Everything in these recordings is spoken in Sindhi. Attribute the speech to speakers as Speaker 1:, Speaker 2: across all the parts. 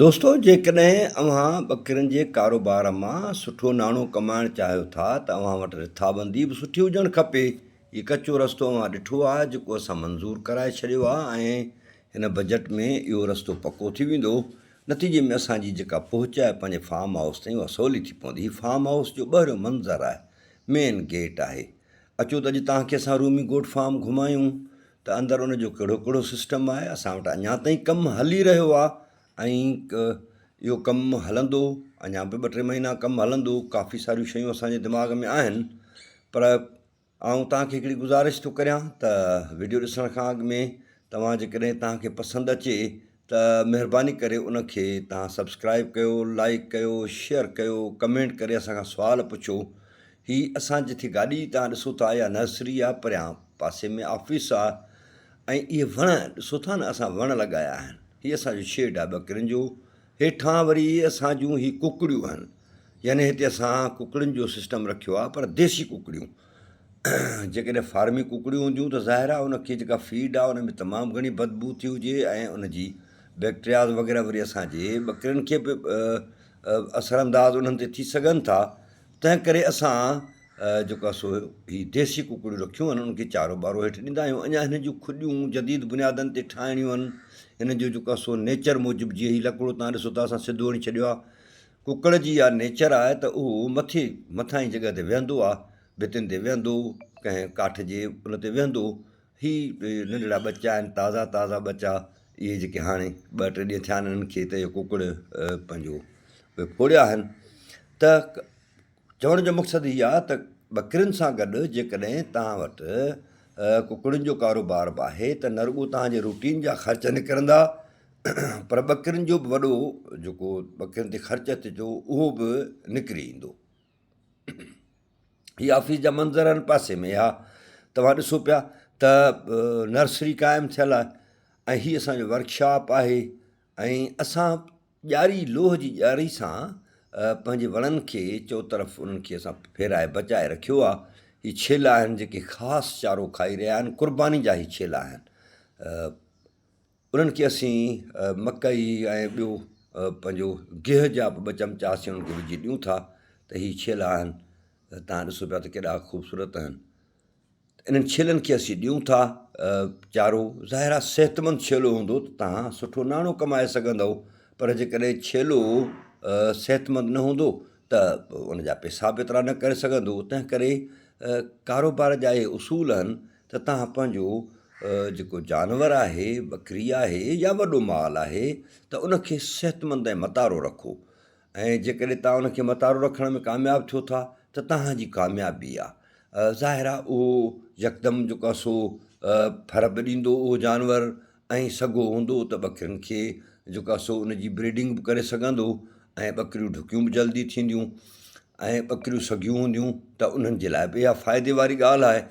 Speaker 1: دوستو جيڪڏهن اوهان ٻڪرين جي ڪاروبار مان سٺو ناڻو ڪمائڻ چاهيو ٿا ته اوهان وٽ رٿابندي به سٺي هجڻ کپي. هي ڪچو رستو اوهان ڏٺو آهي جيڪو اسان منظور ڪرائي ڇڏيو آهي ۽ هن بجيٽ ۾ اهو رستو پڪو ٿي ويندو. نتيجي ۾ اسان جي جيڪا پهچ آهي پنهنجي فارم هائوس تائين اها سولي ٿي پوندي. هي فارم هائوس جو ٻهريون منظر آهي. مين گيٽ آهي. اچو ته اڄ توهان کي اسان رومي گوٽ فارم گهمايون ته اندر ان جو ڪهڙو ڪهڙو سسٽم آهي اسان وٽ اڃا تائين ڪم هلي رهيو آهي ۽ اهو ڪم هلندو اڃا به ٻه ٽي مهينا ڪم هلندو ڪافي ساريون شيون اسانجي دماغ ۾ آهن پر آئون توهان کي هڪڙي گذارش ٿو ڪريان ته ويڊيو ڏسڻ کان اڳ ۾ توهان جيڪڏهن توهان کي پسند اچي ته مهرباني ڪري ان کي توهان سبسڪرائب ڪيو لائيڪ ڪيو شيئر ڪيو ڪمينٽ ڪري اسان کان سوال پڇو هي اسان جٿي گاڏي توهان ڏسو ٿا اها نرسري آ پريان پاسي ۾ آفيس آ ۽ اهي وڻ ڏسو ٿا نه اسان وڻ لڳايا آهن هي اسان جو شيڊ آ ٻڪرين جو هيٺان وري اسان جون هي ڪڪڙيون آهن يعني هتي اسان ڪڪڙين جو سسٽم رکيو آ پر ديسي ڪڪڙيون جيڪڏهن فارمي ڪڪڙيون هونديون ته ظاهر آهي ان کي جيڪا فيڊ آهي ان ۾ تمام گهڻي بدبو ٿي هجي ۽ ان جي بيڪٽرياز وغيره وري اسانجي ٻڪرين کي به اثر انداز انهن تي ٿي سگهن ٿا تنهن ڪري اسان جيڪو آهي سو هي ديسي ڪڪڙيون رکيون آهن انهن کي چارو ٻارو هيٺ ڏيندا آهيون اڃا هن جون کڏيون جديد بنيادن تي ٺاهڻيون آهن هن جو جيڪو آهي سو نيچر موجب جيئن هي لڪڙو تان ڏسو ٿا اسان سڌو هڻي ڇڏيو آهي ڪڪڙ جي اها نيچر آهي ته اهو مٿي مٿانهين جڳهه تي ويهندو آهي ڀتين تي ويهندو، ڪنهن ڪاٺ جي ان تي ويهندو. هي ننڍڙا ٻچا آهن، تازا تازا ٻچا، اهي جيڪي هاڻي ٻه ٽي ڏينهن ٿيا آهن انهن کي ته اهي ڪڪڙ پنهنجو اهي ڦوڙيا آهن ته چوڻ جو مقصد هي آهي ته ٻڪرين سان گڏ جيڪڏهن توهان وٽ ڪڪڙين جو ڪاروبار به آهي ته نه رڳو توهان جي روٽين جا خرچ نڪرندا پر ٻڪرين جو به وڏو جيڪو ٻڪرين تي خرچ اچي ٿو اهو به نڪري ايندو. هي آفيس جا منظر آهن پاسي ۾ اها توهان ڏسو پيا ته نرسري قائم ٿيل آهي ۽ هي اسانجو ورڪشاپ آهي ۽ اسان ڄاري لوهه جي ڄاري سان پنهنجي وڻن کي چوطرف انهن کي اسان ڦيرائي بچائي رکيو آهي هي ڇيلا آهن جيڪي خاص چارو کائي رهيا آهن قرباني جا هي ڇيلا آهن انهن کي اسين مڪئي ۽ ٻيو پنهنجو گيهه جا به ٻه چمچا اسين انهن کي وجهي ڏيون ٿا ته هي ڇيلا آهن تان ڏسو پيا ته ڪيڏا خوبصورت آهن انهن ڇيلن کي اسين ڏيون ٿا چارو ظاهر آهي صحتمند ڇيلو هوندو ته تان سٺو ناڻو ڪمائي سگهندو پر جيڪڏهن ڇيلو صحتمند نه هوندو ته ان جا پيسا به ايترا نه ڪري سگهندو تنهن ڪري ڪاروبار جا اهي اصول آهن ته توهان پنهنجو جيڪو جانور آهي، ٻڪري آهي يا وڏو مال آهي ته ان کي صحتمند ۽ متارو رکو ۽ جيڪڏهن توهان ان کي متارو رکڻ ۾ ڪامياب ٿيو ٿا ته توهان جي ڪاميابي آهي. ظاهر آهي اهو يڪدم جيڪو آهي سو ڦر به ڏيندو اهو جانور ۽ سگهو هوندو ته ٻڪرين کي جيڪو آهي سو ان جي بريڊنگ به ڪري سگهندو ۽ ٻڪريون ڍڪيون به جلدي ٿينديون ۽ ٻڪريون سگهيون هونديون ته انهن جي لاء به اها فائدي واري ڳالهه آهي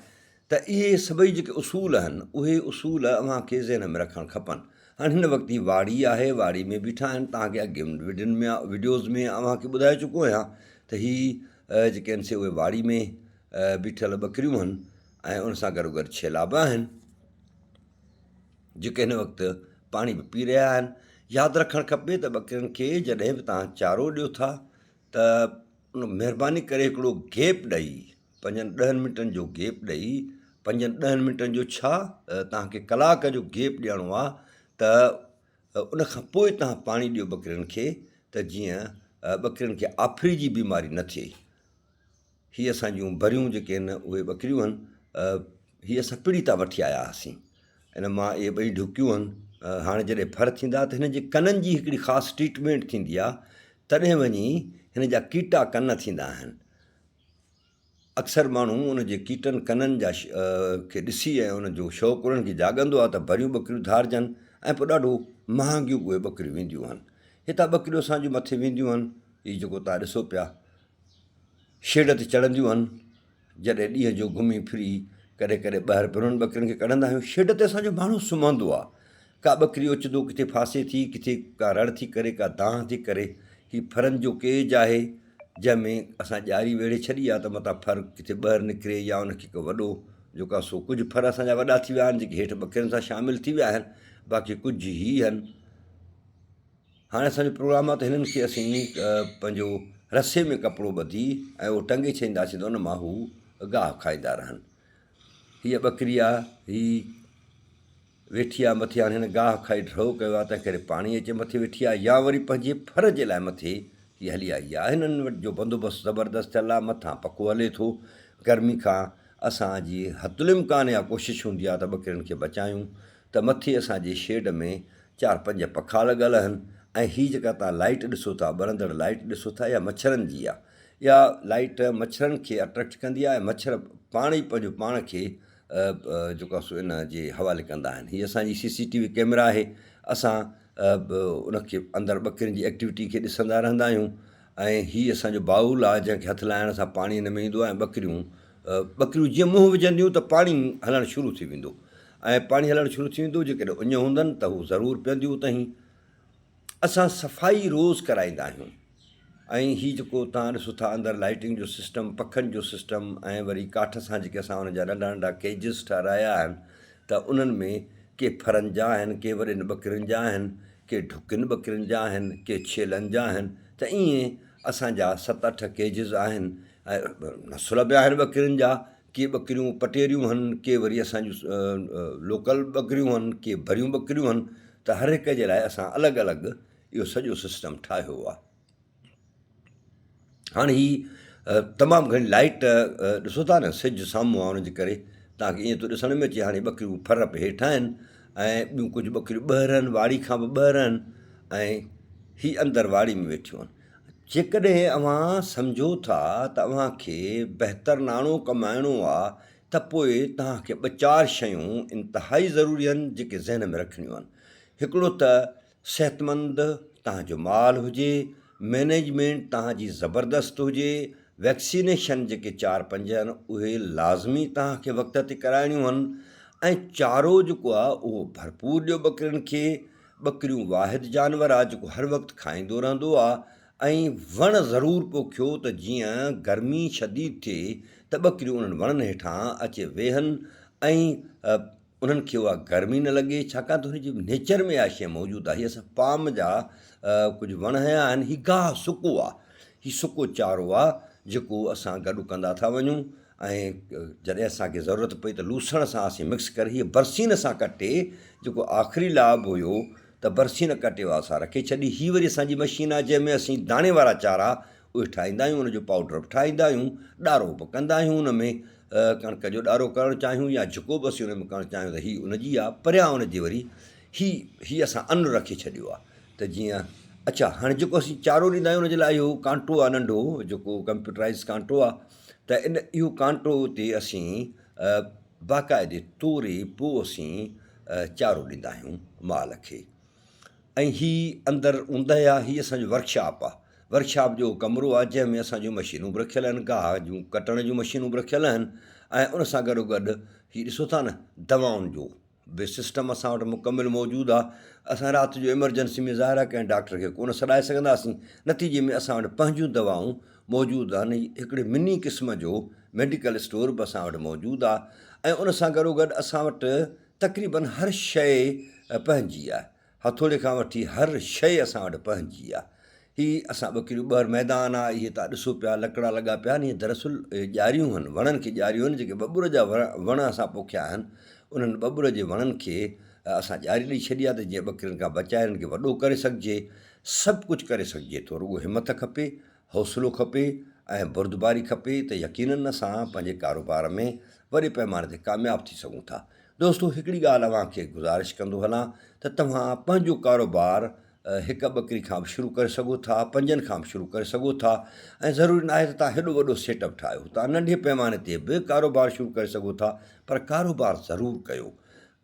Speaker 1: ته اهي سڀئي جيڪي اصول آهن، اهي اصول اوهان کي ذهن ۾ رکڻ کپن. هاڻي هن وقت هي واڙي آهي، واڙي ۾ بيٺا آهن، توهان کي اڳين وڊين ۾ وڊيوز ۾ اوهان کي ٻڌائي چڪو آهيان ته هي جيڪي آهن سي اهي واڙي ۾ بيٺل ٻڪريون آهن ۽ ان سان گڏو گڏ ڇيلا به آهن، جيڪي هن وقت پاڻي به پي رهيا آهن. ياد رکڻ کپي ته ٻڪرين کي جڏهن به توهان چارو ڏيو ٿا ته مهرباني ڪري هڪڙو گيپ ڏئي پنجن ڏهن منٽن جو گيپ ڏئي پنجن ڏهن منٽن جو ڇا توهان کي ڪلاڪ جو گيپ ڏيڻو آهي ته ان کان پوء توهان پاڻي ڏيو ٻڪرين کي ته جيئن ٻڪرين کي آڦري جي بيماري نه ٿئي هي اسان جون بريون جيڪي آهن اهي ٻڪريون آهن هي اسان پڙي تان وٺي آيا هئاسين ان مان اهي ٻئي ڍڪيون آهن هاڻي جڏهن ڦر ٿيندا ته هن جي ڪنن جي هڪڙي خاص ٽريٽمينٽ ٿيندي آهي تڏهن وڃي هن جا ڪيٽا ڪن ٿيندا آهن اڪثر ماڻهو ان جي ڪيٽن ڪنن جا کي ڏسي ۽ ان جو شوق انهن کي جاڳندو آهي ته ڀريون ٻڪريون ڌارجن ۽ پوء ڏاڍو مهانگيون اهي ٻڪريون وينديون آهن. هتان ٻڪريون اسان جون مٿي وينديون آهن. هي جيڪو توهان ڏسو پيا شيڊ تي چڙهنديون آهن. جڏهن ڏينهن جو گهمي ڦري ڪڏهن ڪڏهن ٻاهر به انهن ٻڪرين کي ڪڍندا آهيون. شيڊ تي اسان جو ماڻهو سمهندو آهي. ڪا ٻڪري اوچتو ڪٿي ڦاسي ٿي، ڪٿي ڪا رڙ ٿي ڪري، ڪا دانهن ٿي ڪري. هي ڦرن جو ڪيج آهي، جنهن ۾ اسان ڄاري ويڙهي ڇڏي آهي ته متان ڦر ڪٿي ٻاهر نڪري يا ان کي ڪو وڏو جيڪو آهي سو ڪجهه ڦر اسان جا وڏا ٿي ويا آهن، جيڪي هيٺ ٻڪرين سان شامل ٿي ويا آهن، باقي ڪجهه هي آهن. هاڻي اسان جو پروگرام آهي ته هنن کي اسين پنهنجو رسي ۾ ڪپڙو ٻڌي ۽ اهو ٽنگي ڇڏينداسين ته ان مان هو گاهه کائيندا رهن. هيء ٻڪري آهي، هي ويٺي آهي مٿي، هاڻي هن گاهه کائي ڍؤ ڪيو آهي، تنهن ڪري پاڻي اچي مٿي ويٺي آهي يا وري پنهنجي ڦر جي لاء مٿي هي هلي آئي آهي. هنن وٽ جو بندوبست زبردست ٿيل آهي، مٿان پکو هلي ٿو. گرمي کان اسان جي حد الامڪان اها ڪوشش هوندي آهي ته ٻڪرين کي بچايون ته مٿي اسان جي شيڊ ۾ چار پنج پکا لڳل آهن ۽ هي جيڪا توهان لائيٽ ڏسو ٿا ٻرندڙ لائيٽ ڏسو ٿا اها مڇرن جي آهي. اها لائيٽ مڇرن کي اٽريڪٽ ڪندي آهي ۽ مڇر پاڻ ئي پنهنجو پاڻ کي جيڪو آهي سو ان جي حوالي ڪندا آهن. هي اسان جي سي سي ٽي وي ڪيمرا آهي اسان ان کي اندر ٻڪرين جي ايڪٽيوٽي کي ڏسندا رهندا آهيون ۽ هي اسان جو بائول آهي جنهن کي هٿ لائڻ سان پاڻي ان ۾ ايندو آهي ۽ ٻڪريون ٻڪريون جيئن منهن وجهنديون ته پاڻي هلڻ شروع ٿي ويندو ۽ پاڻي هلڻ شروع ٿي ويندو جيڪڏهن اڃ هوندن ته هو ضرور پيئنديون اتهين اسان صفائي روز ڪرائيندا آهيون ۽ هي جيڪو توهان ڏسو ٿا اندر لائٽنگ جو سسٽم پکن جو سسٽم ۽ وري ڪاٺ سان جيڪي اسان ان جا ننڍا ننڍا ڪيجز ٺهرايا آهن ته انهن ۾ ڪي ڦرن جا آهن ڪي وڏين ٻڪرين جا آهن ڪي ڍڪين ٻڪرين جا آهن، ڪي ڇيلن جا آهن ته ائين اسان جا ست اٺ ڪيجز آهن ۽ نسل به آهن ٻڪرين جا، ڪي ٻڪريون پٽيريون هن، ڪي وري اسان جون لوڪل ٻڪريون هن، ڪي بريون ٻڪريون هن ته هر هڪ جي لاء اسان الڳ الڳ اهو سڄو سسٽم ٺاهيو آهي. هاڻي هي تمام گهڻي لائيٽ ڏسو ٿا نه سج سامهون آهي ان جي ڪري توهان کي ائين ٿو ڏسڻ ۾ اچي هاڻي ٻڪريون ڦر به هيٺ آهن ۽ ٻيون ڪجهه ٻڪريون ٻهر آهن واڙي کان به ٻهر آهن ۽ هي اندر واڙي ۾ ويٺيون آهن جيڪڏهن اوهان سمجهو ٿا ته اوهان کي بهتر ناڻو ڪمائڻو آهي ته پوء توهان کي ٻه چار شيون انتهائي ضروري آهن جيڪي ذهن ۾ رکڻيون آهن هڪڙو ته صحتمند توهان جو مال هجي، مئنيجمينٽ توهان جي زبردست هجي، ويڪسينيشن جيڪي چار پنج آهن اهي لازمي توهان کي وقت تي ڪرائڻيون آهن ۽ چارو جيڪو آهي اهو ڀرپور ڏيو ٻڪرين کي، ٻڪريون واحد جانور آهي جيڪو هر وقت کائيندو رهندو آهي ۽ وڻ ضرور پوکيو ته جيئن گرمي شديد ٿئي ته ٻڪريون انهن وڻن هيٺان اچي ويهن ۽ انهن کي اها گرمي نه لڳي ڇاڪاڻ ته هن جي نيچر ۾ اها شيء موجود آهي. هي اسان پام جا ڪجهه وڻ هنيا آهن. هي گاهه سڪو آهي. هي سڪو چارو آهي جيڪو اسان گڏ ڪندا ٿا وڃون ۽ جڏهن اسان کي ضرورت پئي ته لوسڻ سان اسين مڪس ڪري هيء برسين سان ڪٽي جيڪو آخري لاڀ هيو ته برسين ڪٽي اها اسان رکي ڇڏي. هي وري اسان جي مشين آهي جنهن ۾ اسين داڻي وارا چارا اهي ٺاهيندا آهيون ان جو پائوڊر به ٺاهيندا آهيون ڏارو به ڪندا آهيون ان ۾ ڪڻڪ جو ڏارو ڪرڻ چاهيون يا جهڪو به اسين ان ۾ ڪرڻ چاهيون ته هي ان جي آهي پريان ان جي وري هي هي اسان ان رکي ڇڏيو آهي ته جيئن اڇا هاڻي جيڪو اسين چارو ڏيندا آهيون ان جي لاء اهو ڪانٽو آهي ننڍو جيڪو ڪمپيوٽرائز ڪانٽو آهي ته ان اهو ڪانٽو تي اسين باقاعدي توري پوء اسين چارو ڏيندا آهيون مال کي ۽ هي اندر اوندهه آ، هي اسان جو ورڪشاپ آ، ورڪشاپ جو ڪمرو آ، جنهن ۾ اسان جون مشينون به رکيل آهن، گاهه جون ڪٽڻ جون مشينون به رکيل آهن ۽ ان سان گڏو گڏ هي ڏسو ٿا نه دوائن جو به سسٽم اسان وٽ مڪمل موجود آ، اسان رات جو ايمرجنسي ۾ ظاهر آ ڪنهن ڊاڪٽر کي ڪونه سڏائي سگهنداسين، نتيجي ۾ اسان وٽ پنهنجون دوائون موجود آهن، هڪڙي مني قسم جو ميڊيڪل اسٽور به اسان وٽ موجود آ ۽ ان سان گڏو گڏ اسان وٽ تقريبن هر شيء پنهنجي آهي. هٿوڙي کان وٺي هر شيء اسان وٽ پنهنجي آهي. هي اسان ٻڪريون ٻهر ميدان آهي، اهي تان ڏسو پيا لڪڙا لڳا پيا آهن، اهي دراصل ڄاريون آهن، وڻن کي ڄاريون آهن، جيڪي ٻٻر جا وڻ اسان پوکيا آهن، انهن ٻٻر جي وڻن کي اسان ڄاري ڏئي ڇڏي آهي ته جيئن ٻڪرين کان بچائي انهن کي وڏو ڪري سگهجي. سڀ ڪجهه ڪري سگهجي ٿو، رڳو همٿ کپي، حوصلو کپي ۽ بردباري کپي ته يقينن اسان پنهنجي ڪاروبار ۾ وڏي پئماني تي ڪامياب ٿي سگهون ٿا. دوستو هڪڙي ڳالهه اوهان کي گذارش ڪندو هلان ته توهان پنهنجو ڪاروبار هڪ ٻڪري کان به شروع ڪري سگهو ٿا، پنجن کان به شروع ڪري سگهو ٿا ۽ ضروري ناهي ته توهان هيڏو وڏو سيٽ اپ ٺاهيو، توهان ننڍي پئماني تي به ڪاروبار شروع ڪري سگهو ٿا پر ڪاروبار ضرور ڪيو.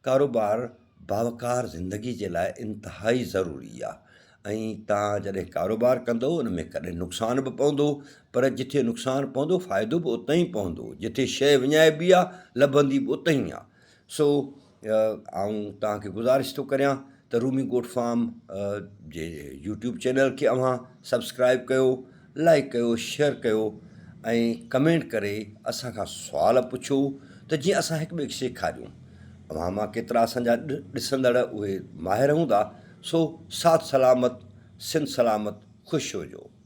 Speaker 1: ڪاروبار باوقار زندگي جي لاء انتهائي ضروري آ ۽ توهان جڏهن ڪاروبار ڪندو ان ۾ ڪڏهن نقصان به پوندو پر جٿي نقصان پوندو فائدو به اتي ئي پوندو جٿي شيء وڃائبي آ لڀندي به اتي ئي آ سو آئون توهان کي گذارش ٿو ڪريان ته رومي گوٽ فارم جي يوٽيوب چينل کي اوهان سبسڪرائب ڪيو لائڪ ڪيو شيئر ڪيو ۽ ڪمينٽ ڪري اسان کان سوال پڇو ته جيئن اسان هڪ ٻئي کي سيکاريون اوهان مان ڪيترا اسان جا ڏسندڙ اهي ماهر هوندا سو ساٿ سلامت سنڌ سلامت خوش هجو.